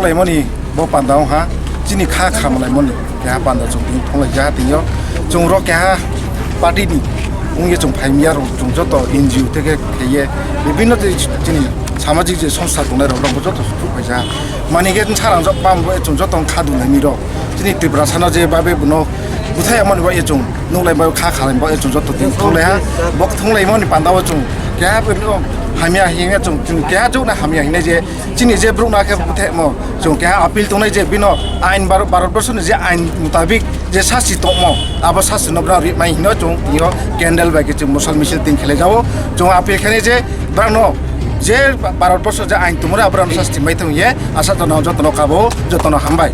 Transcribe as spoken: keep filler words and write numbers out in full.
Laimani bo panda wngkha chini kha khamlaimani keha panda chwng tini thonglaijak tini o chwng rok keha party ni wngya chwng phaimya rok chwng joto N G O theke kheye bibinno je chini samajik je songstha tongnai rok rok joto sukhu paijak mani ge sarangjak bam bo chwng joto kha dulaini rok chini Tiprasa no je babe bono buthai amani bo chwng nukhlai bo kha khalai bo chwng joto tini thonglaiha bo thonglaimani panda o chwng keha hamya hinga chwng keha jokna hamya hinai je Chini je bruk na khe bwthemo chwng keha appeal tongnai je bino ain Bhar-, Bharat borso ni je ain mutabik je sasti tongmo abo sasti no bwrang ri mai hino chwng tio candle bai khe chwng mosal misil tin khelai jao chwng appeal khe je bwrang no je Bharat borso je ain tongmani abo bwrang sasti mai thung ye asa jono joto no kabo joto no hambai.